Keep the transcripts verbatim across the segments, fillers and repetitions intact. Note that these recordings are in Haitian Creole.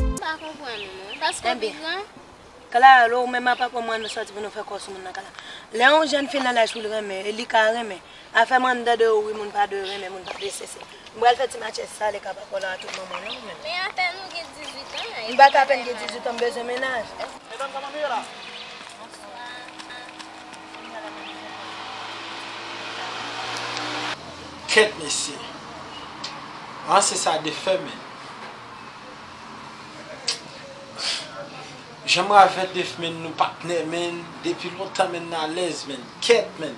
M pa konprann ou non. Paske w pi gran. Kala, lè ou menm a papa mwen nou sòti pou nou fè kò sou moun nan kala. Lè yon jèn fi nan laj pou l renmen, e li ka renmen. Afè m anndan de ou wi, moun pa dwe renmen, moun pa dwe sese. M pral fè ti match sale ka pa kò la a tout manman non ou menm. Men apèn ou gen dizuit an. M pa ka apèn gen dizuit an, m bezwen mennaj. Medam, kòman nou ye la? Kèt mesye. An se sa de fè men. Jan m avè Dave men nou patnè men, depi lontan men n alèz men, kèt men.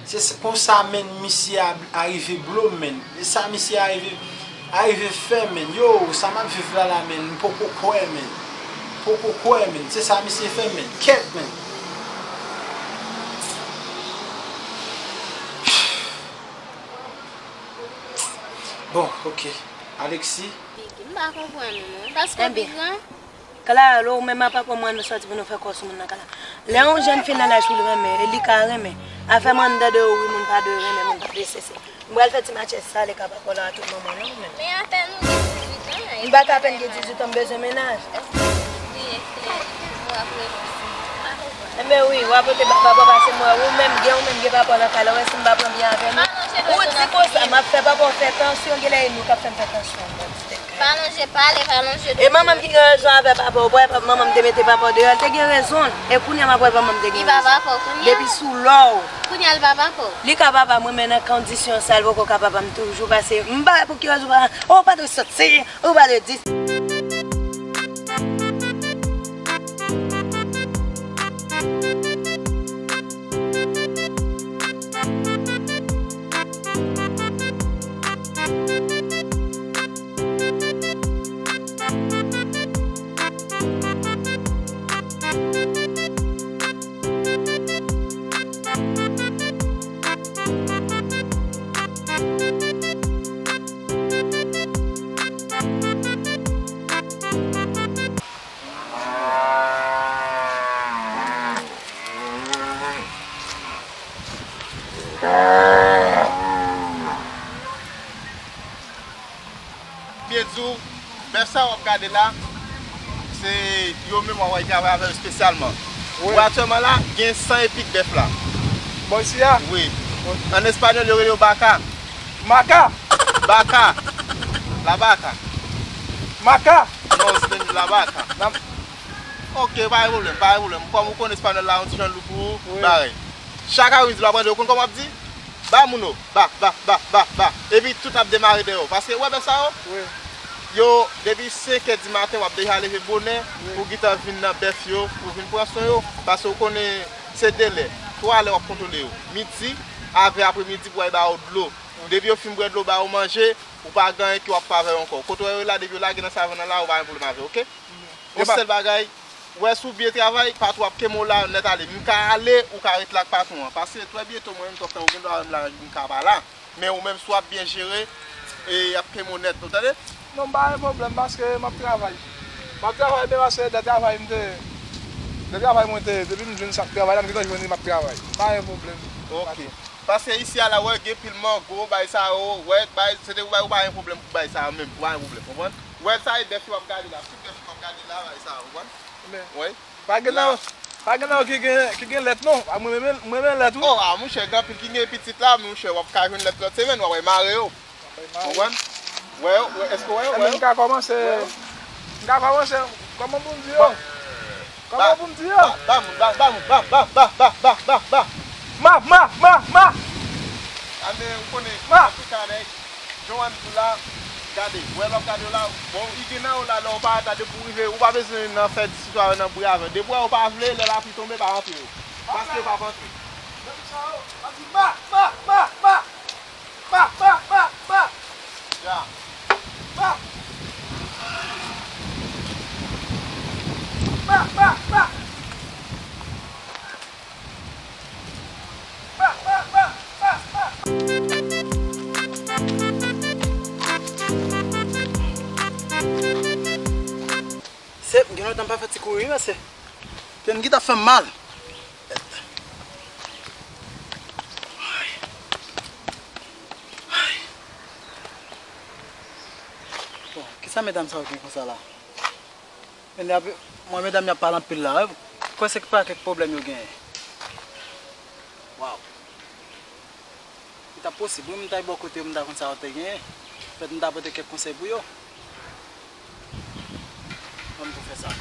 Se s- konsa men misye a- arive blo m men. E sa misye arive arive fè men. Yo, sa m ap viv la la men, m poko kwè men. Poko kwè men. Se sa misye fè men. Kèt men. Bon, ok. Alexis. Big, m pa konprann ou non. Paske w pi gran. Kala, lè ou menm a papa mwen nou sòti pou nou fè kò sou moun nan kala. Lè yon jèn fi nan laj pou l renmen, e li ka renmen. Afè m anndan de ou wi, moun pa dwe renmen, moun pa dwe sese. M pral fè ti match sale ka pa kò la a tout manman non ou menm. Men apèn ou gen dizuit an. M pa ka apèn gen dizuit an, m bezwen mennaj. Èske w bliye ke w ap rele si m pa konprann? Enben wi, w ap rele papa, papa se mwen. Ou menm, gen ou menm gen papa nan kala, ou wè si m pa pran byen avè nou. Ou di konsa, m ap fè papa w fè tansyon, genlè e nou k ap fè m fè tansyon. Pa lonje pale, pa lonje. E manman m ki gen rezon avè papa w, w wè manman m te mete papa w deyò, l te gen rezon l. E kounye a m ap wè manman m te gen rezon. Li pa papa w kounye a? Depi sou lò w. Kounye a l pa papa w? Li ka papa m wi, men nan kondisyon sa l poko ka papa m toujou, paske m pa wè pou ki rezon pa, oh, ou pa dwe soti, ou pa dwe di. Byen di w, bèf sa w ap gade la, se yo menm w ap wè y travay avè yo espesyalman. Wi. Pou aktyèlman la, gen san e pik bèf la. Bò isi a? Wi. An espanyòl, yo rele yo baka. Maka. Baka. La baka. Maka. Non, se te la baka. Ok, pa gen pwoblèm, pa gen pwoblèm. Kòm ou konn espanyòl la, yon ti jan lou pou ou, wi, bagay. Chak a midi, w ap tande, ou konn kòman w ap di? Ba moun yo, ba, ba, ba, ba, ba. Epi tout ap demare dèyè w. Paske, ou wè bèf sa yo? Wi. Yo, depi senk è di maten, w ap deja leve bonè, wi, pou gentan vin nan bèf yo, pou vin pran swen yo. Paske ou konnen, se de lè, twa lè w ap kontwole yo. Midi, avè apremidi pou al ba yo dlo. Depi yo fin bwè dlo, ba yo manje, ou pa gen anyen ki w ap fè avè yo ankò. Kote w wè yo la, depi yo lage nan savann nan la, ou pa gen pwoblèm avè yo, oke? Yon sèl bagay, ou wè si w byen travay, patwon ap kenbe w la nèt ale. M ka ale, ou ka ret la ak patwon an. Paske trè byento mwen menm, t ap fè, ou gen dwa wè m la, m ka pa la. Men ou menm, si w ap byen jere, e y ap kenbe w nèt, ou tande? Non, m pa gen pwoblèm, paske m ap travay. M ap travay byen, paske de travay m te, de travay mwen te, depi m jwenn sa k travay la, m gentan jwenn li, m ap travay. Pa gen pwoblèm. Ok. Paske isi a la, wè, gen pil mango, bay sa yo, wè, bay, se te ou bay, ou pa gen pwoblèm pou bay sa yo menm, ou pa gen pwoblèm, konprann? Wè, sa e bèf yo w ap gade la, tout bèf yo w ap gade la, bay sa yo, konprann? Men, wi. Pa gen nan, pa gen nan yo ki gen, ki gen lèt non. A, mwen renmen, mwen renmen lèt wi. Oh, a, monchè, gen anpil ki gen pitit la, monchè, w ap ka jwenn lèt lòt semèn, w ap al mare yo. W ap al mare. Konprann? Wè yo, wè, èske w wè yo? Wè yo? M ka kòmanse. M ka kòmanse. Kòman pou m di yo? Kòman pou m di yo? Ba, ba moun, ba, ba moun, ba, ba, ba. Ma, ma, ma, ma. A, men, ou konnen, ma, antouka, nèg, Jan w ap di w la, gade, wè lè w ap gade w la, bon, i gen nan yo la, lè w parèt la, depi w rive, ou pa bezwen nan fè diskisyon avè nan bri avè. Depi w wè yo pa vle, lè lapli tonbe, pa rantre yo. Paske yo p ap rantre. Nèg sa yo, ap di ma, ma, ma, ma. Ma, ma, ma, ma. Ya. Ma. Ma, ma, ma. Se, m gen lontan m pa fè ti kouri wi, mesye. Pye m gentan fè m mal. Ay. Sa medam sa yo gen konsa la? Mwen, medam y ap pale anpil la, wi. Kwè se pa kèk pwoblèm yo genyen. Waw. Li t ap posib, wi, m ta bò kote yo, m ta konn sa yo te genyen. Petèt m ta pote kèk konsèy pou yo. Ban m tou fè sa.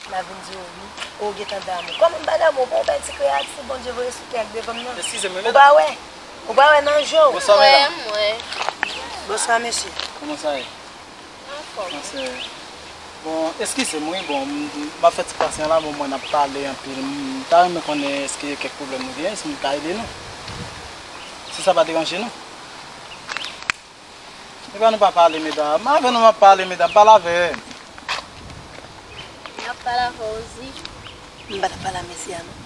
M a vin di w wi. Ou gentan damou. Kòman m pa damou? Ou pa yon bèl ti kreyati Bondye voye sou tè ak devan m nan. Eskize m, wi, medam. Ou pa wè? Ou pa wè nan je w? Bonswa, medam. M wè, m wè. Bonswa, mesye. Kòman sa ye? Anfòm. Bon, eskize m, wi, bon, m, m ap fè ti pasyan la, bon, mwen n ap pale anpil. M ta renmen konnen èske gen kèk pwoblèm nou genyen, si m ka ede nou. Si sa pa deranje nou. Epa nou pa pale, medam. M avè nou m ap pale, medam. Pale avè m. M ap pale avè w, Zi. M pa t ap pale a mesye a, non.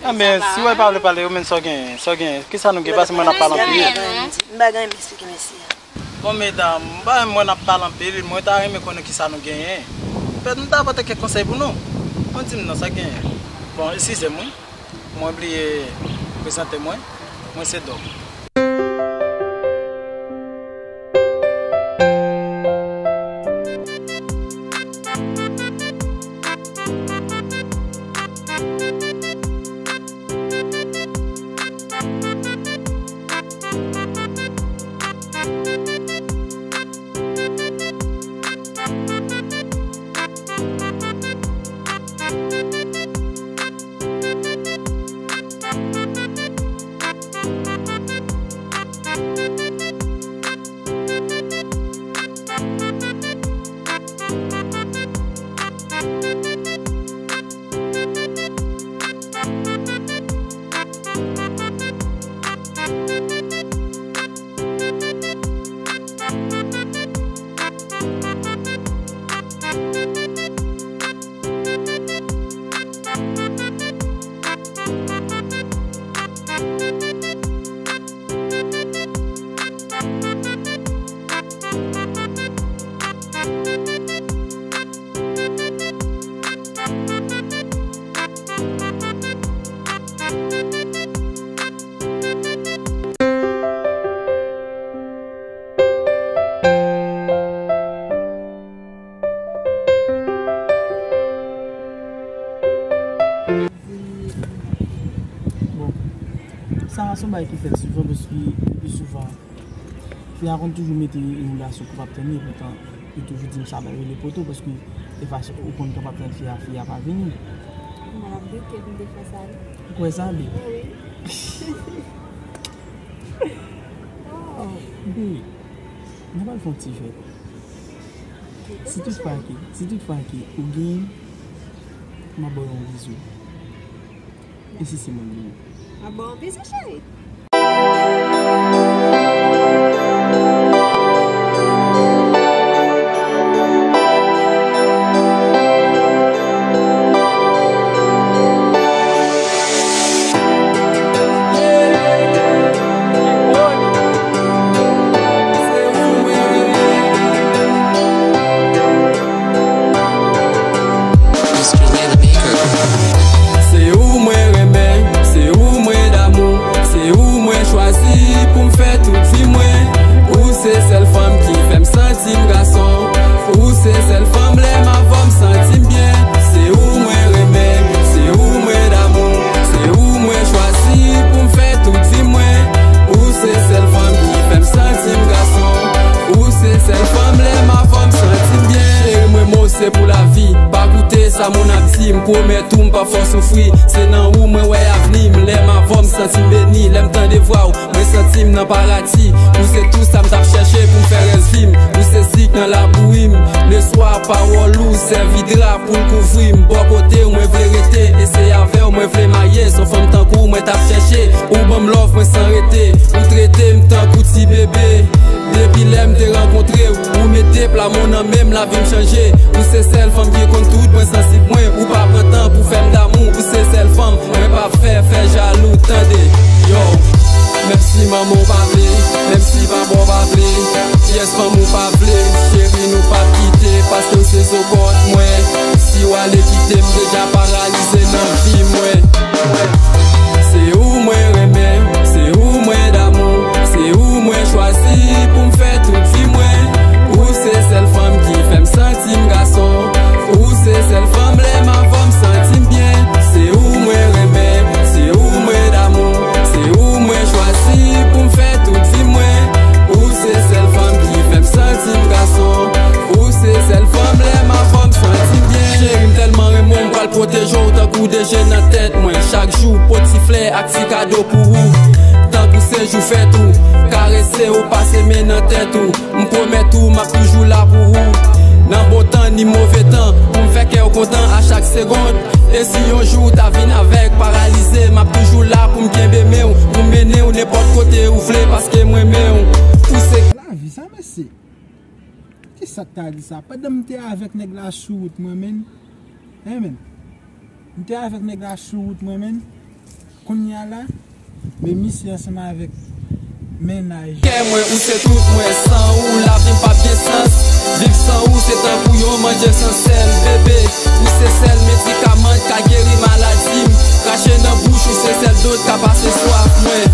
Anben, si w pa vle pale, ou menm sa w genyen, sa w genyen. Kisa nou gen? Pase mwen n ap pale anpil. M pa gen anyen, mesye, ki mesye a. Bon, medam, m pa renmen mwen n ap pale anpil, mwen ta renmen konnen kisa nou genyen. Petèt m ta pote kèk konsèy pou nou. Bon, di m non, sa genyen. Bon, eskize m, wi. Mwen bliye prezante mwen. Mwen se Dòk. Bon, sa a se yon bagay ki fèt souvan, paske le pli souvan, fi a konn toujou mete yon gason kou p ap tann li, epoutan li toujou di m sa bay rele poto, paske defwa ou konn kan p ap tann fi a, fi a pa vini. Mwen ap doute pou m te fè sa, wi. Ou kwè sa, babe? Wi. Oh, babe, nou pral fè yon ti jwèt. Si tout fwa ke, si tout fwa ke ou genyen, m ap ba w yon bizou. E si se mwen ki genyen? M ap ba w yon bizou, cheri. Se ou mwen renmen, se ou mwen damou, se ou mwen chwazi pou m fè tout vi mwen. Ou se sèl fanm ki fè m santi m gason. Ou se sèl fanm lè m avè w m santi m byen. Se ou mwen renmen, se ou mwen damou, se ou mwen chwazi pou m fè tout vi mwen. Ou se sèl fanm ki fè m santi m gason. Ou se sèl fanm lè m avè w m santi m byen. Cheri m renmen w se pou lavi. Pa koute sa moun ap di, m pwomèt ou m p ap fè w soufri. Se nan ou mwen wè avni m. Lè m avè w m santi m beni. Lè m tande vwa w, mwen santi m nan paradi. Ou se tou sa m t ap chèche pou m fè rès vi m. Ou se sik nan labouyi m. Leswa, pawòl ou sèvi dra pou l kouvri m. Bò kote w mwen vle rete. E se avè w mwen vle marye. Se yon fanm tankou w mwen t ap chèche. Ou ban m love mwen san rete. Ou trete m tankou ti bebe. Depi lè m te rankontre w, ou mete plamou nan men m, lavi m chanje. Ou se sèl fanm ki konn tout pwen sansib mwen. Ou pa pran tan pou fè m damou. Ou se sèl fanm mwen p ap fè, fè jalou, tande. Yo, menm si manman w pa vle, menm si papa w pa vle, pyès fanm ou pa vle, cheri, nou p ap kite, paske w se zokòt mwen. Si w ale kite m, deja paralize nan vi mwen. Se ou mwen renmen, se ou mwen damou, Flè ak ti kado pou ou, tankou se jou fèt ou. Karese ou, pase men nan tèt ou. M pwomèt ou, m ap toujou la pou ou. Nan bon tan ni move tan, pou m fè kè w kontan a chak segonn. E si yon jou w ta vin avèk paralize, m ap toujou la pou m kenbe men w, pou m mennen w nenpòt kote ou vle, paske m renmen w. Ou se lavi sa, mesye. Kisa k ta di sa? Pandan m te avèk nèg la sou wout mwen menm. Hein, menm. M te avèk nèg la sou wout mwen menm. Kounye a la, men misye ansanm avèk mennaj. Kè mwen, ou se tout mwen. San ou, lavi m p ap gen sans. Viv san ou, se tankou yon manje san sèl, bebe. Ou se sèl medikaman k ka geri maladi m. Krache nan bouch ou, se sèl dlo k ka pase swaf mwen.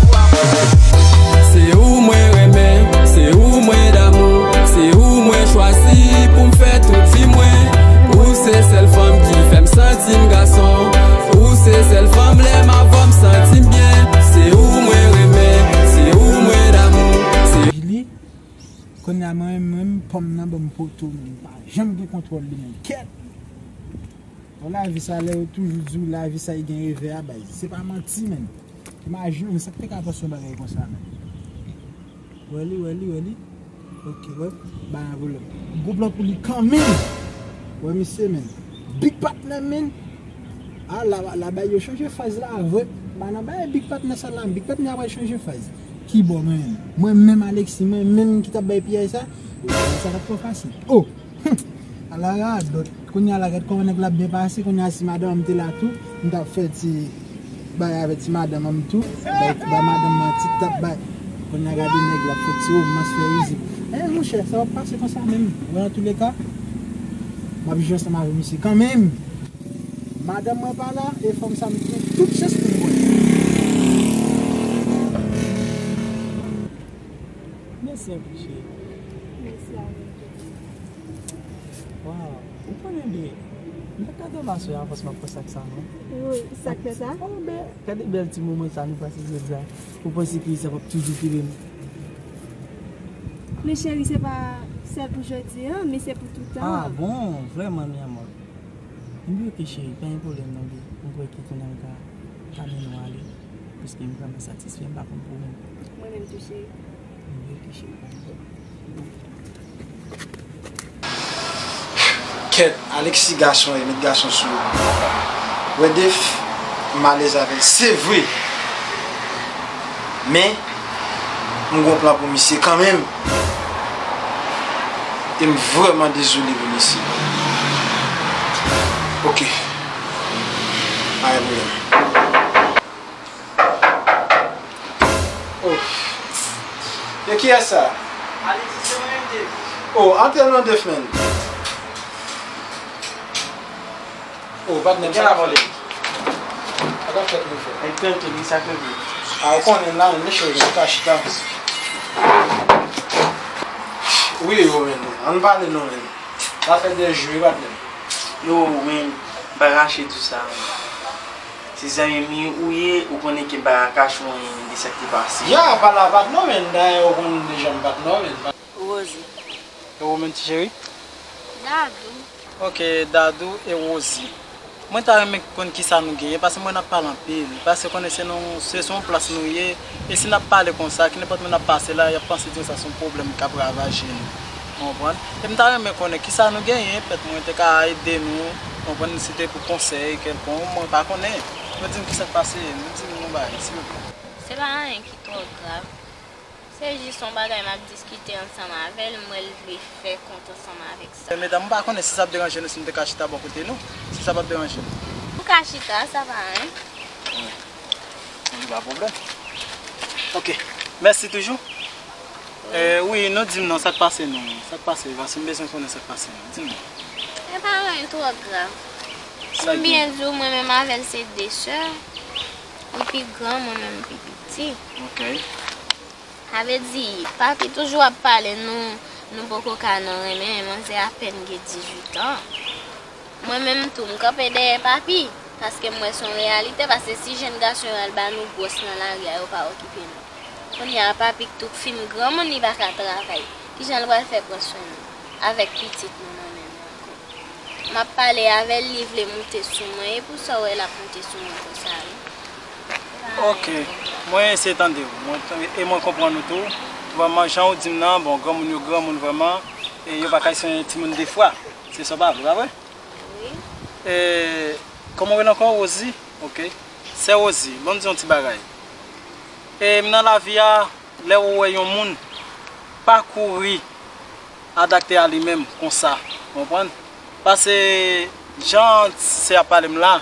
Se ou mwen renmen, se ou mwen damou, se ou mwen chwazi pou m fè tout vi mwen. Ou se sèl fanm ki fè m santi m gason. Ou se sèl fanm lè m avè w m santi m byen. Se ou mwen renmen, se ou mwen damou, se Li, kounye a mwen menm, mwen menm, pòm nan ban m poto, m pa janm gen kontwòl li, men kèt. Bon, lavi sa, lè yo toujou di w lavi sa, li gen revè a, baz. Se pa manti, menm. Imajine w, sa k te ka panse yon bagay konsa, menm. Wè li, wè li, wè li. Ok, wè. Ba yon pwoblèm. Gwo plan pou li kanmenm. Wè misye, menm. Big patnè, menm. A, la, la, bay yo chanje faz la, vre. Ba nan bay big patnè sa la, big patnè a pral chanje faz. Kibò, mwen menm? Mwen menm, Alexis, mwen menm ki t ap bay piyay sa? Sa t ap twò fasil. Oh! Ala radòt. Kounye a la, gad kòman nèg la ap byen pase. Kounye a, si madanm an m te la tou, m t ap fè ti bay avè ti madanm an m tou. Bay, bay madanm nan ti tap bay. Kounye a, gade nèg la ap fè ti romans, fè rizib. Eh, monchè, sa p ap pase konsa menm. Bon, antouleka, m ap jwe ansanm avè misye kanmenm. Madanm mwen pa la, e fanm sa m gen tout chans pou m wè. Mèsi anpil, cheri. Mèsi a ou. Waw, ou konnen byen, m pa ka dòmi aswè a, paske m ap panse ak sa, non. Wi, sa k fè sa? Oh, men, gade bèl ti moman sa nou pase jodi a. Ou panse ke sa p ap toujou kite m? Men cheri, se pa sèl pou jodi a, men se pou tout tan. Ah bon, vrèman, mi amor. Ebyen, ok, cheri, pa gen pwoblèm, non, byen. Mwen kwè ke kounye a m ka, ka mennen w ale, paske m vrèman satisfè, m pa konn pou ou menm. Mwen menm tou, cheri. Ebyen, ok, cheri, pa gen pwoblèm. Kèt, Alexis gason e met gason sou ou. Wè Def, m alèz avè l, se vre. Men, m gon plan pou misye kanmenm. E m vrèman dezole pou misye. Ok. Pa gen pwoblèm. Oh. E kiyès sa? Alexis, se mwen menm, Def. Oh, antre non, Def, menm. Oh, patnè, sa k ap fèt? Sa k ap fèt, mon frè? Nèg tenten, li sa k rive. Ah, ou konnen la, men mesye, nou ka chita. Wi, yo, men, ann pale non, men. Sa fè de jou, wi, patnè. Yo, men, m pa rache di w sa, men. Se zanmi m ou ye, ou konnen ke m pa ka kache w anyen de sa k te pase. Ya, pa la, patnè, men, dayè, ou konnen deja m patnè, men. Rosie. E ou menm, ti cheri? Dadou. Ok, Dadou e Rosie. Mwen ta renmen konn kisa nou genyen, paske mwen n ap pale anpil. Paske konnen se nou, se sou yon plas nou ye, e si n ap pale konsa, ki nenpòt moun ap pase la, y ap panse di sa se yon pwoblèm k ap ravaje nou. Ou konprann? E m ta renmen konnen kisa nou genyen, petèt mwen te ka ede nou, ou konprann, si te pou konsèy kèlkonk, mwen pa konnen. Nou di m kisa k pase, nou di m yon bagay, silvouplè. Se pa anyen ki twò grav. Se jis yon bagay m ap diskite ansanm avè l, m wè l vle fè kont ansanm avèk sa. Medam, m pa konnen si sa ap deranje nou si m te ka chita bò kote nou, si sa p ap deranje nou. Ou ka chita, sa pa anyen. Wi. Wi, pa pwoblèm. Ok. Mèsi toujou. Eh, wi, nou di m non, sa k pase non? Sa k pase? Paske m bezwen konnen sa k pase non. Di m non. E pa anyen twò grav. Pou m byen di w, mwen menm avè l se de sè. Li pi gran, mwen menm m pi piti. Ok. Sa vle di, papi toujou ap pale nou, nou poko ka nan renmen, manzè apèn gen dizuit an. Mwen menm tou, m kanpe dèyè papi, paske m wè se yon reyalite, paske si jèn gason yo al ba nou gwòs nan lari a, yo pa okipe nou. Kounye a, papi k tou fin granmoun, li pa ka travay. Kijan l pral fè pran swen nou, avèk pitit nou nan men nou ankò? M ap pale avè l, li vle moute sou mwen, e pou sa w wè l ap moute sou mwen konsa, wi. Ok, mwen eseye tande w. Mwen, e mwen konprann ou tou. Vrèman, jan w di m nan, bon, granmoun yo granmoun vrèman. E yo pa ka sonje timoun de fwa. Se sa w pa vle, pa vre? Wi. E, kòman w rele ankò? Rosie? Ok. Sè Rosie, ban m di yon ti bagay. E, nan lavi a, lè ou wè yon moun pa kouri adapte a li menm konsa, w konprann? Paske jan sè a pale m la,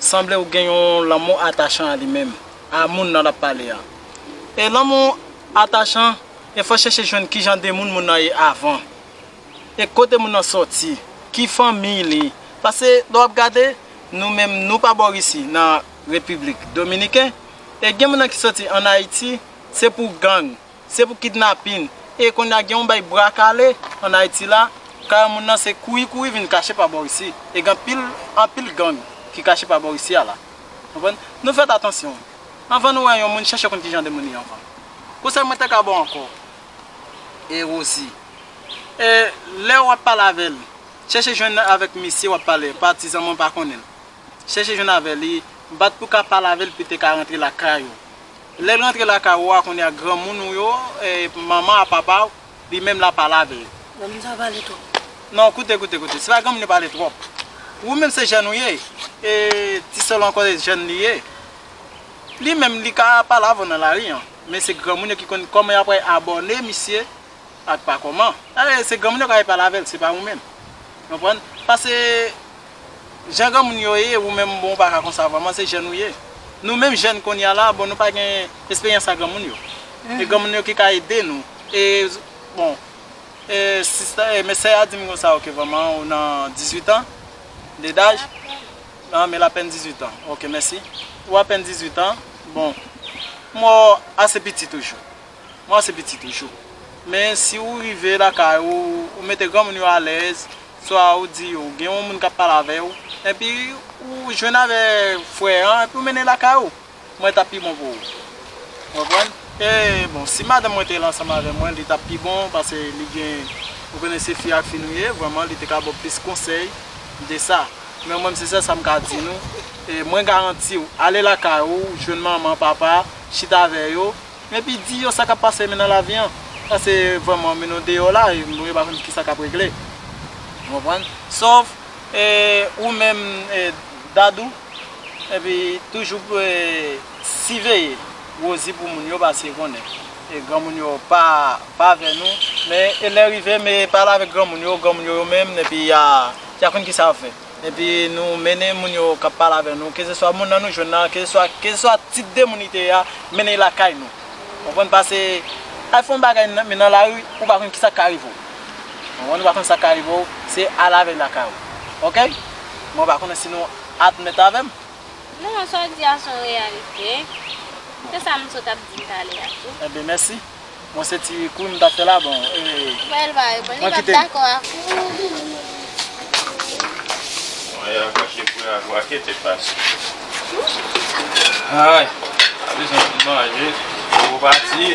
sanble ou gen yon lanmou atachan a li menm, a moun nan l ap pale a. E lanmou atachan, e fò chèche jwenn ki jan de moun moun nan ye avan. E kote moun nan sòti, ki fanmi li. Paske lè w ap gade, nou menm, nou pa bò isi, nan Repiblik Dominiken, e gen moun nan ki sòti ann Ayiti, se pou gang, se pou kidnapin. E kounye a gen yon bay bra kale ann Ayiti la, kay moun nan se kouri kouri vin kache pa bò isi. E gen anpil, anpil gang ki kache pa bò isi a la. Konprann? Nou fèt atansyon. Anvan nou wè yon moun, chèche konn ki jan de moun li anvan. Konsèy mwen te ka ba w ankò, e Rosie. E lè w ap pale avè l, chèche jwenn avèk misye w ap pale, patizan mwen pa konnen l. Chèche jwenn avè li, bat pou ka pale avè l pou te ka rantre lakay ou. Lè l rantre lakay ou a, kounye a granmoun ou yo, e manman a papa w, li menm l ap pale avè yo. Granmoun sa pale twòp. Non, koute, koute, koute. Se pa granmoun yo pale twòp. Ou menm se jèn ou ye. E ti sè w ankò se jèn li ye. Li menm, li ka pale avè w nan lari an. Men se granmoun yo ki konn kòman y ap abòne misye ak pa kòman. E, se granmoun yo k ap pale avè l, se pa ou menm. Konprann? Paske jan granmoun yo ye, ou menm, bon, ou pa ka konsa vrèman, se jèn ou ye. Nou menm jèn kounye a la, bon, nou pa gen esperyans a granmoun yo. E granmoun yo ki ka ede nou. E, bon, e, sista, e, mesye a di m konsa, ok, vrèman, ou nan dizuit an de daj? Non, men l apèn dizuit an. Ok, mèsi. Ou apèn dizuit an. Bon, m wè w ase piti toujou. Mwen se piti toujou. Men si ou rive lakay ou, ou mete granmoun yo alèz, swa ou di yo gen yon moun k ap pale avè w, epi ou jwenn avè frè an, epi ou mennen lakay ou, mwen t ap pi bon pou ou. Ou konprann? E bon, si madanm mwen te la ansanm avè mwen, li t ap pi bon, paske li gen, ou konnen se fi ak fi nou ye, vrèman, li te ka ba w plis konsèy de sa. Men mwen, se sèl sa m ka di nou. E mwen garanti w, ale lakay ou, jwenn manman, papa, chita avè yo, epi di yo sa k ap pase men nan lavi an. Paske vrèman, men nou deyò la, e nou pa konn ki sa k ap regle. Ou konprann? Sòf, e, ou menm, e, Dadou, epi toujou, e, siveye Rosie pou moun yo, paske konnen, e, granmoun yo pa, pa avè nou. Men, e, lè rive, men pale avèk granmoun yo, granmoun yo, yo menm, epi y a, y a konn ki sa y ap fè. Epi nou mennen moun yo k ap pale avè nou, keseswa moun nan nou jwenn nan, keseswa, keseswa tip de moun li te ye a, mennen l lakay nou. Konprann? Paske al fè yon bagay nan, men nan lari, ou pa konn ki sa k ka rive w. Konprann? Ou pa konn sa k ka rive w, se al avè l lakay ou. Ok? Mwen pa konnen si nou admèt avè m. Non, sa w di a se yon reyalite. Se sa m sot ap di talè a tou. Enben, mèsi. Bon, se ti kou m t ap fè la, bon, e, mwen kite. Mwen y ap mache pou y a vwa kete pase. Ay, pa bezwen fin manje, pou pati.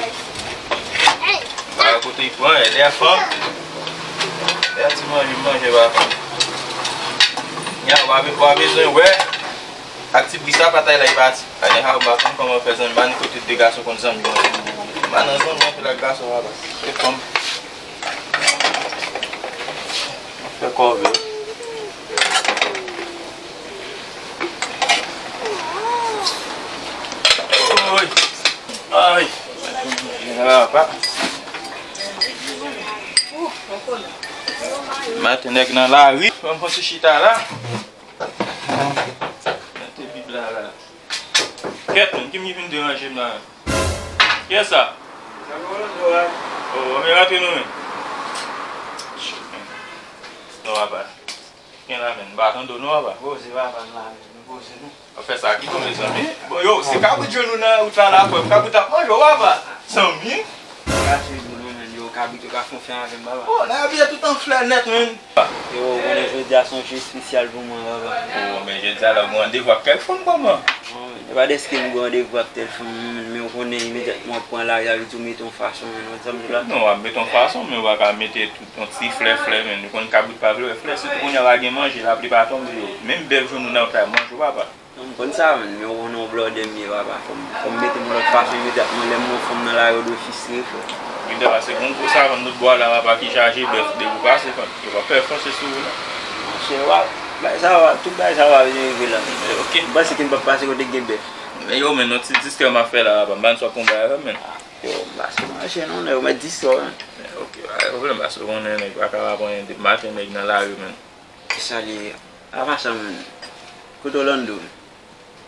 Pa kote y pran, e lè fanm. Lè ti manje, manje pa fanm. Nya, w pa be-, w pa bezwen wè. Ak ti bri sa, patay la, li pati. Anyhow, m pa konn kòman fè zanmi, m pa ni kote de gason konn zanmi konsa. M pa nan zanmi anpil ak gason, papa. Se fanm. Fè kòve. Oy! Ay! Papa. Maten nèg nan lari, fè m fon ti chita la. Mete Bib la la. Kèt, menm, ki moun ki vin deranje m la? Kiyès sa? Oh, men rantre non, men. Non, papa. Gen la, men. M pa tande w non, papa. Poze, papa, m la, men. Nou poze, non. Afè sa ki bon, mezanmi. Bon, yo, se kabrit jwenn nou nan wout la, la, frè m. Kabrit ap manje w, papa. Zanmi. Yo, kabrit yo ka fè yon fè avè m, papa. Oh, nèg ap vire tout an flè nèt, menm. Yo, konnen jodi a se yon jou espesyal pou mwen, papa. Oh, men jodi a la, ou gen randevou ak kèk fanm, kòman? Non, men, e pa dèske m gen randevou ak tèl fanm, non, men, men ou konnen imedyatman w ap pran lari a, li di w mete yon fason, men, ou konn sa m di w la? Non, w ap mete yon fason, men ou pa ka mete tout yon ti flè, flè, men, ou konn kabrit pa vle wè flè, sitou kounye a pa gen manje, lapli pa tonbe, yo. Menm bèf jwenn ou nan wout la, manje w, papa. Non, m konn sa, menn, men ou konnen yon blòdè m ye, papa. Fò m, fò m mete m yon lòt fason imedyatman. Lè m wè yon fanm nan lari, yo dwe fistre, frè. Evidama, se kon gwo savann tout bò la, papa, ki chaje bèf, depi w pase, frè. Yo p ap fè fòse sou ou, non. Monchè, w ap, bagay sa va, tout bagay sa va vin rive la, menn. Ok. M panse ke n p ap pase kote k gen bèf. Men yo, menn, yon ti distrè m ap fè la, papa. M pa konn si w ap pran bagay avè m, menn. Yo, m pase mache, non, nèg, ou mèt distrè w, menn. Ok, pa gen pwoblèm, paske w konnen nèg pa ka pa pran anyen depi maten, nèg nan lari, menn. Kisa li ye? Apa sa, menn? Kote Orlando, menn?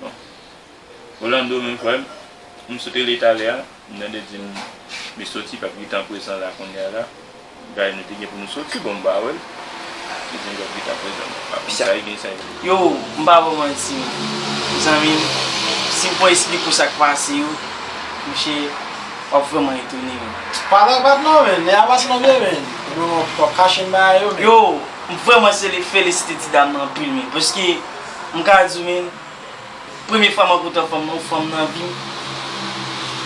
Bon. Orlando, menm frè m, m sot rele talè a, m tande di m li soti, p ap gentan prezan la kounye a la. Bagay nou te gen pou nou soti, bon, m pa wè l. Li di m l ap gentan prezan, m pa konn sa l gen, sa l gen. Yo, m pa ba w manti, menn. Zanmi m, si m pran esplike w sa k pase yo, monchè, w ap vrèman etone, menn. Pale ak patnè w, menn. Li a patnè w byen, menn. Epi w ap kache m bagay yo, menn. Yo, m vrèman sele-, felisite ti dam nan anpil, menn. Paske, m ka di w, menn, premye fwa m rankontre fanm nan, yon fanm nan vi m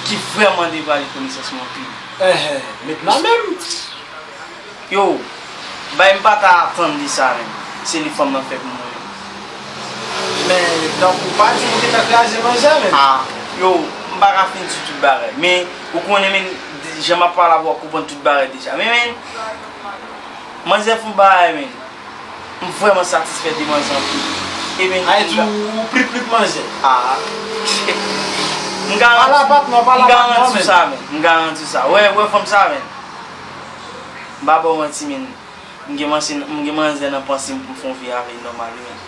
ki vrèman devwale konesans mwen anpil. Enhen, mentnan menm? Yo, bay m pa ta atann de sa, menn. Se li fanm nan fè pou mwen, menn. Men, tankou w pa di m ou gentan kraze manzè, menn. Ah, yo, m pa ka fin di tout bagay. Men, ou konnen, menn, jan m ap pale avè w, w ap konprann tout bagay deja. Men, menn, manzè fè yon bagay, menn. M vrèman satisfè de manzè anpil. E menn, ay, m di ga- ou plip plip manzè. Ah. M garanti, pale a patnè w, pale a patnè w, menn. M garanti w sa, menn. M garanti w sa. Wè, wè fanm sa, menn. M pa ba w manti, menn. M gen manzè, m gen manzè nan panse m pou m fè yon vi avè l nòmal, wi, menn.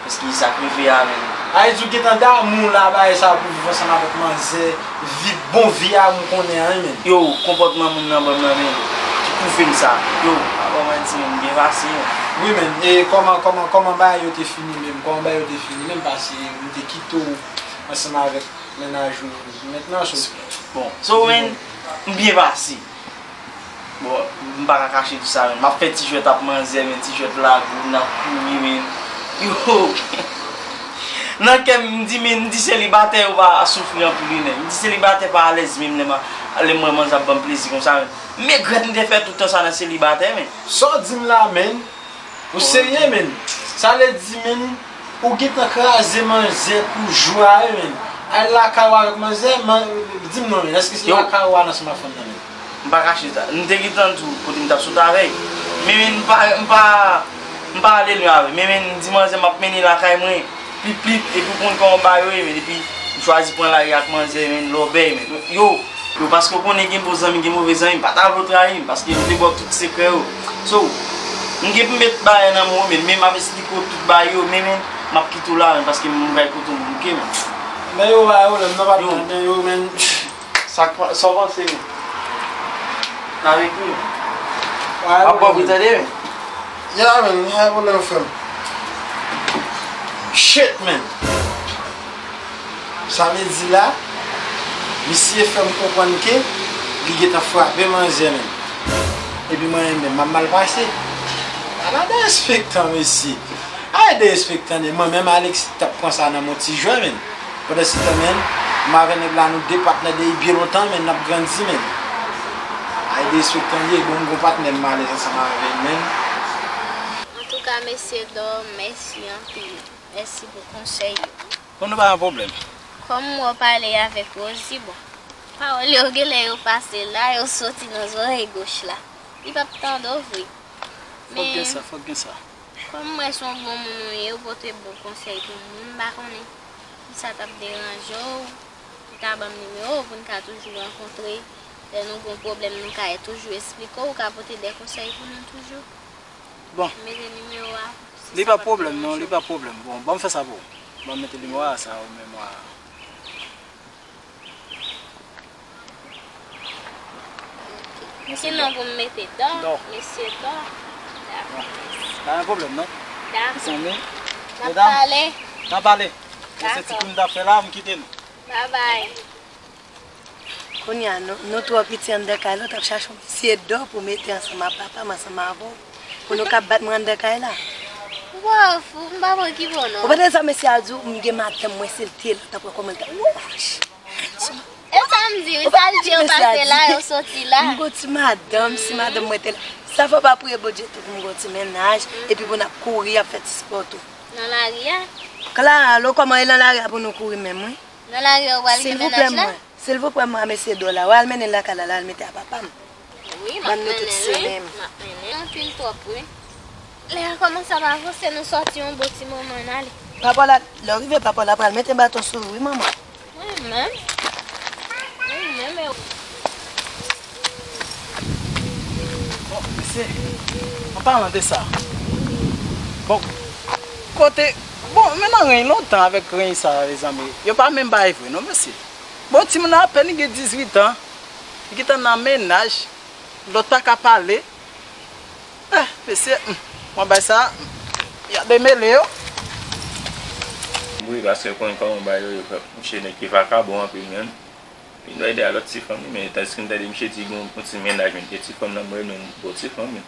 Paske sa k rive a, menn. Ay, di w gentan damou la, bagay sa pou viv ansanm avèk manzè, vi, bon vi a m konnen an, wi, menn. Yo, konpòtman moun nan ban m nan, menn, ki pwouve m sa. Yo, pa ba w manti, menn, m byen pase, menn. Wi, menn, e kòman, kòman, kòman bagay yo te fini menm? Kòman bagay yo te fini menm? Paske m te kite w ansanm avèk mennaj ou mentnan, so. Bon, so, menn, m byen pase. Bon, m pa ka kache di sa, menn. M ap fè ti jwèt ak manzè, menn, ti jwèt lagou, n ap kouri, menn. Yo! Nan kè m, m di, menn, m di selibatè yo pa soufri anpil, wi, menn. M di selibatè pa alèz, menn, lè m, lè m wè manzè ap ban m plezi konsa, menn. M regrèt m te fè tout tan sa nan selibatè, menn. Sa w di m la, menn? Ou serye, menn? Sa vle di, menn, ou gentan kraze manzè pou jwa, wi, menn. Al lakay ou avèk manzè, man, di m non, menn, èske se lakay ou al ansanm ak fanm nan, menn? M pa kache sa. M te gentan di w kote m t ap sot avè l. Men, menn, m pa, m pa, m pa ale lwen avè l. Men, menn, m di manzè m ap mennen l lakay mwen. Plip, plip, epi w konn kòman bagay yo ye, menn, epi m chwazi pran lari ak manzè, menn, lòbèy, menn. Yo, yo, paske w konnen gen bon zanmi, gen move zanmi, m pa ta vle w trayi m, paske m te ba w tout sekrè yo. So, m gen pou m met bagay nan men w, menn, men m ap esplike w tout bagay yo, men, menn, m ap kite w la, menn, paske m pral kote w bouke, menn. Men yo, bagay yo, lè m nan pa pran, men yo, menn. Sa k pa, sa w panse, menn? N avèk li, menn. Ap bò pou tande, menn. Ya, menn, pa gen pwoblèm, frè m. Shit, menn. Sa vle di la, misye fè m konprann ke li gentan frape manzè, menn. Epi mwen menm, m ap mal pase. Ala derespektan, mesye. Ala derespektan de mwen menm, Alexis t ap pran sa nan yon ti jwè, menn. Pandansetan, menn, mwen avè nèg la, nou de patnè depi byen lontan, menn, n ap grandi, menn. Ay, derespektan li ye, bon, m gon patnè m alèz ansanm avè l, menn. Antouka, mesye Dò, mèsi anpil. Mèsi pou konsèy yo. Bon, nou pa gen pwoblèm. Kòm mwen pale avèk Rosie, bon, pawòl yo genlè yo pase la, yo soti nan zòrèy goch la. Li p ap tande w vre. Fòk gen sa, fòk gen sa. Kòm m wè se yon bon moun ou ye, ou pote bon konsèy pou moun, m pa konnen si sa t ap deranje w, ou ta ban m nimewo w pou n ka toujou rankontre. Lè nou gen yon pwoblèm, nou ka toujou esplike w, ou ka pote de konsèy pou nou toujou. Bon. Mete nimewo a. Li pa pwoblèm, non, li pa pwoblèm. Bon, ban m fè sa pou ou. Ban m mete nimewo a, sa ou menm a. Ki non pou m mete? Dò? Dò. Mesye Dò. Dakò, mèsi. Pa gen pwoblèm, non. Dakò. Zanmi. N ap pale. N ap pale. Dakò. Se ti kou m t ap fè la, m kite nou. Babay. Kounye a, nou, nou twò piti anndan kay la, w t ap chache yon mesye Dò pou mete ansanm ak papa m, ansanm avè w, pou nou ka bat mwen anndan kay la. Ou pa fou, m pa pran ki bò, non. Ou pa tande sa mesye a di w, m gen madanm mwen, se l te la, w t ap wè kòman l t ap, wouch! E sa m di wi, sa l di yo pase la, yo soti la. M gon ti madanm, si madanm mwen te la. Sa fè w pa priye Bondye tou pou m gon ti mennaj, epi pou n ap kouri, ap fè ti spò tou. Nan lari a? Clara, alò kòman e nan lari a pou nou kouri menm, wi? Nan lari a ou pral gen mennaj la? Silvouplè, mwen. Silvouplè, mwen, mesye Dola. W al mennen l lakay la, l al mete a papa m. Wi, m ap mennen l, wi. M ap mennen l. Anpil twòp, wi. Lè a kòmanse ap avanse, nou sòti yon bon ti moman, n ale. Papa la, lè w rive, papa la pral mete baton sou ou, wi, manman. Mwen menm. Mwen menm, e. Bon, mesye, an palan de sa, bon, kote, bon, men nan reny lontan avèk reny sa, mezanmi, yo pa menm bay vre, non, mesye. Bon, timoun nan apèn gen dizuit an, li gentan nan mennaj, lòt pa ka pale. Eh, mesye, hmm, mwen bay sa, y a demele yo. Wi, paske konnen kòman bagay yo ye, frè. Mouche nèg ki vakabon anpil, menm. Li dwe ede a lòt ti fanm, wi, men tandiske m tande misye di gon yon ti mennaj, men e ti fanm nan, mwen, menm, bon ti fanm, men.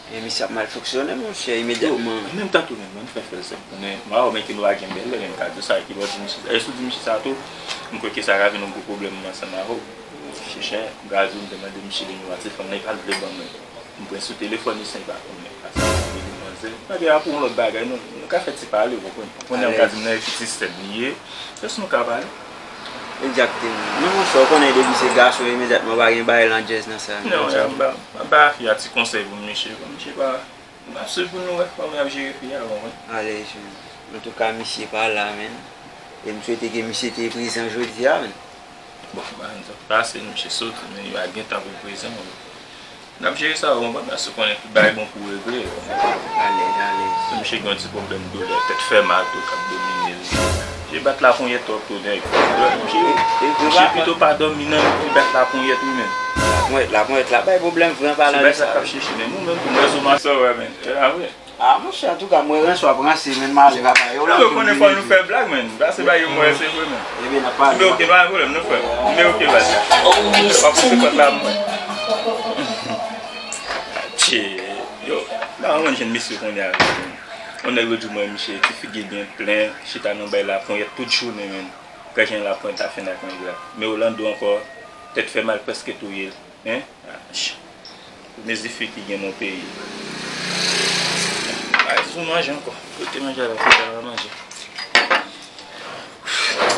E misye ap mal fonksyone, monchè, imedyatman. Menm tan tou, menm, mwen fè fè l sèl. Konnen, m a wè, men ki nou pa gen bèl, men m ka di sa, ki bò di misye. E si w di misye sa tou, m kwè ke sa ka vin yon gwo pwoblèm ansanm avè w. Chèchè, m ka di w, m te mande misye nimewo a ti fanm nan, li pa t vle ban mwen. M pran sou telefòn li san li pa konnen. Paske m ap vini manzè. Paske a pou yon lòt bagay, nou, nou ka fè ti pale, w konprann. Konnen m ka di m nan epi ti sèm li ye. Jis nou ka pale. Egzakteman. Non, monchè, w konnen depi se gason, imedyatman, pa gen bagay landjèz nan sa. Non, m ap ba, m ap ba fi a ti konsèy pou misye. Bon, misye pa, m ap swiv pou nou wè kòman y ap jere fi a, w konprann. Alèz, wi. Antouka, misye pa la, menn. E m swete ke misye te prezan jodi a, menn. Bon, ba, nou pase, misye soti, men li pa gen tan pou prezan, bon. N ap jere sa, ou konprann, paske ou konnen tout bagay bon pou regle, ou konprann. Alèz, alèz. Misye gen yon ti pwoblèm doulè, tèt fè mal tou k ap domine l. Misye bat laponyèt twòp tou, nèg. Misye, misye pito pa dòmi nan, li bat laponyèt, wi, menn. Laponyèt, laponyèt la bay pwoblèm vre an palan de sa. Se bagay sa k ap chèche, men nou menm tou, mwen sou mwen sa, wè, men. E la vre. Ah, monchè, antouka, mwen ranse w ap ranse, menn, m ale, papa. Yo, ou konnen fò nou fè blag, menn. Sa se bagay yo mwen, se vre, menn. Ebyen, n ap pale. Ebyen, ok, pa gen pwoblèm, non, frè. Ebyen, ok, baz. W ap pouse pòt la pou mwen. Tchè, yo, m pa konn jwenn mesye kounye a. Yon nèg lòt jou, mwen, misye, ti figi l byen plen, chita nan bay laponyèt tout jounen, menn. Gad jan laponyèt la fè n ak nèg la. Men Orlando ankò, tèt fè mal, prèske touye l. Hein? Ah, ch-, premye zifi ki gen nan peyi. Ay, sou manje ankò. Kote manje la, kote la manje.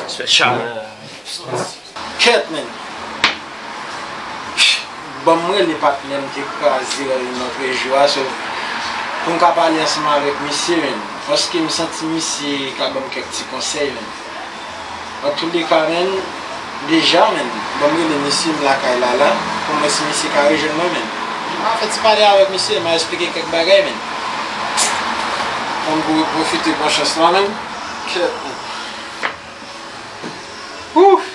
Se chalè. Kèt, menn. Ban m rele patnè m te kraze lòtrejou a, so, pou m ka pale ansanm avèk misye, menn. Paske m santi misye ka ban m kèk ti konsèy, menn. Antouleka, menn, deja, menn, ban m rele misye, m lakay la la, pou m wè si misye ka rejwenn mwen, menn. M a fè ti pale avèk misye, m a eksplike kèk bagay, menn. Ban m pou pwofite pran chans lan, menn. Kèt, menn. Ouf!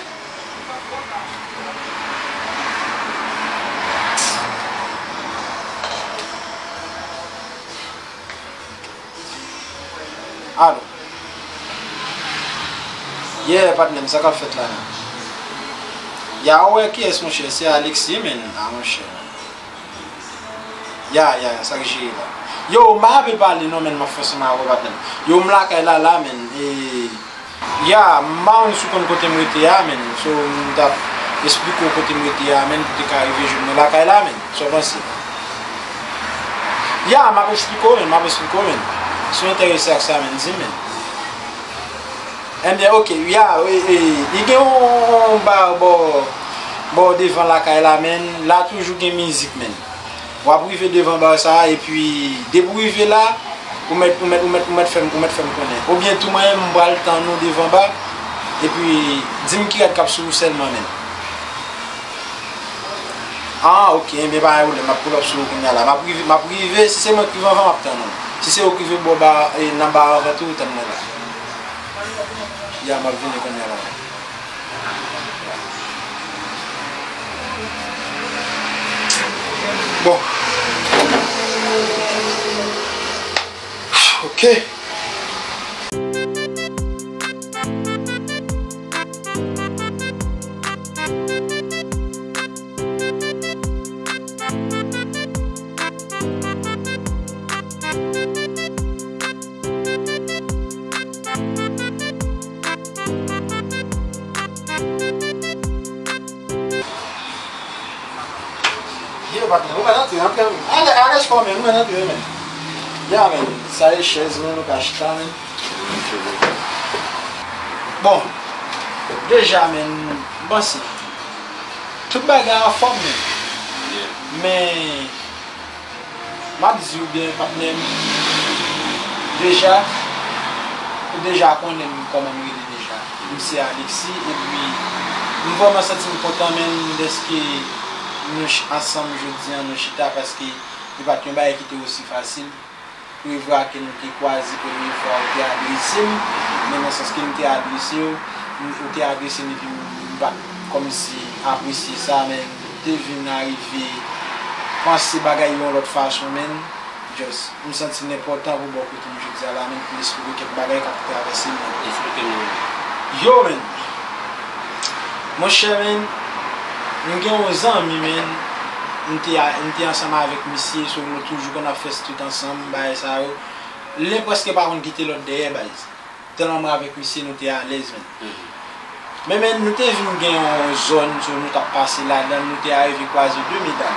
Alo. Yeah, patnè m, sa k ap fèt la menm? Ya, ou wè kiyès, monchè? Se Alexis, menn. Ah, monchè. Ya, ya, ya, sa k jere la? Yo, m pa ape pale non, menn, m ap fè ansanm avè w, patnè m. Yo, m lakay la, la, menn. E, ya, m pa konn si w konn kote m rete a, menn. So, m t ap esplike w kote m rete a, menn, pou w te ka rive jwenn mwen lakay la, menn. Sa w panse? Ya, m ap esplike w, menn, m ap esplike w, menn. Si w enterese ak sa, menn, di m, menn. Enben, ok, ya, e, e, li gen yon, yon, yon ba bò, bò devan lakay la, menn. La toujou gen mizik, menn. W ap rive devan ba sa a, epi depi w rive la, ou mèt, ou mèt, ou mèt, ou mèt fè m, ou mèt fè m konnen. Oubyen tou mwen, m pral tann ou devan ba, epi di m ki rad k ap sou ou sèlman, menn. Ah, ok, enben, pa gen pwoblèm, m ap pull up sou ou kounye a la. M ap rive, m ap rive, si se mwen k rive anvan, m ap tann ou. Si se ou k rive bò ba, e, nan ba a anvan tou, ou tann mwen la. Ya, m ap vini kounye a la. Bon. Ok. Yo, patnè, ou mèt antre, antre, antre. Alè, alèz kò, menn, ou mèt antre, menn. Ya, menn, sa e chèz, menn, ou ka chita, menn. Bon, deja, menn, m panse tout bagay anfòm, menn. Men, m ap di w byen, patnè m, deja, ou deja konnen m kòman m rele deja. M se Alexis, epi m vrèman santi m kontan, menn, dèske nou ch-, ansanm jodi a, nou chita, paske li pa t yon bagay ki te osi fasil. Prevwa ke nou te kwaze premye fwa, ou te adrese m, men nan sans ke m te adrese w, m- ou te adrese m epi m m pa t kòmsi apresye sa, men m te vin arive panse bagay yon lòt fason, men just, m santi l enpòtan pou bò kote m jodi a la, men pou esplike kèk bagay k ap travèse m nan. Esplike nou. Yo, men, monchè, men, m gen yon zanmi, men, m te, a- m te ansanm avèk misye, so nou toujou konn ap fè street ansanm, bagay sa yo. Len prèske pa konn kite lòt dèyè, baz. Tèlman mwen avèk misye, nou te alèz, men. Men, men, nou te vin gen yon zòn, so nou t ap pase ladan l, nou te arive kwaze de medam.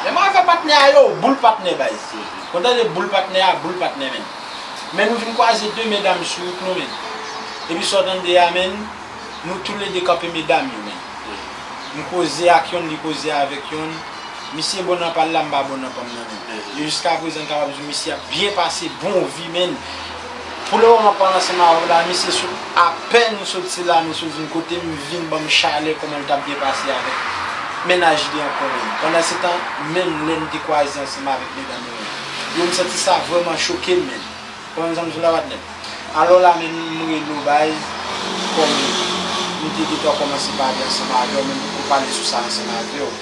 Men mwen avèk patnè a yo, boul patnè, baz. Ou tande boul patnè a, boul patnè, men. Men nou vin kwaze de medam sou wout nou, men. Epi sa w tande a, men, nou toulede kanpe medam yo, men. M koze ak yonn, li koze avèk yonn. Misye bon nan pa l la, m pa bon nan pa m nan, men. E jiska prezan, m kapab di w, misye ap byen pase, bon vi, men. Pou le moman, pandan ansanm avè w la, misye sot apèn soti la, misye vin kote m, vin ban m chalè, kòman l t ap byen pase avèk mennaj li ankò, men. Pandan se tan, menm lè n te kwaze ansanm avèk medam yo, men. Yo, m santi sa vrèman choke m, men. Konprann sa m di w la, patnè? Alò la, men, m rele w, baz, kòm m te gentan kòmanse pale ansanm avè w, men m poko pale sou sa ansanm avè w.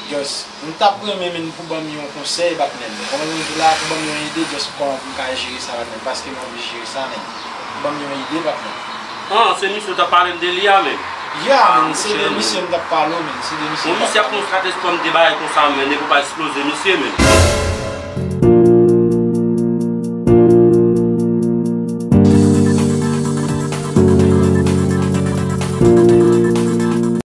Just, m t ap renmen, men, pou ban m yon konsèy, patnè m. Konprann sa m di w la, pou ban m yon ide, just kòman pou m ka jere sa, patnè m, paske m anvi jere sa, men. Ban m yon ide, patnè m. Ah, se misye w t ap pale m de li a, men. Ya, men, se de misye m t ap pale w, men. Se de misye m t ap pale w. Bon, misye ap fè yon stratèji kòm de bagay konsa, men, nèg ou pa eksploze misye, men.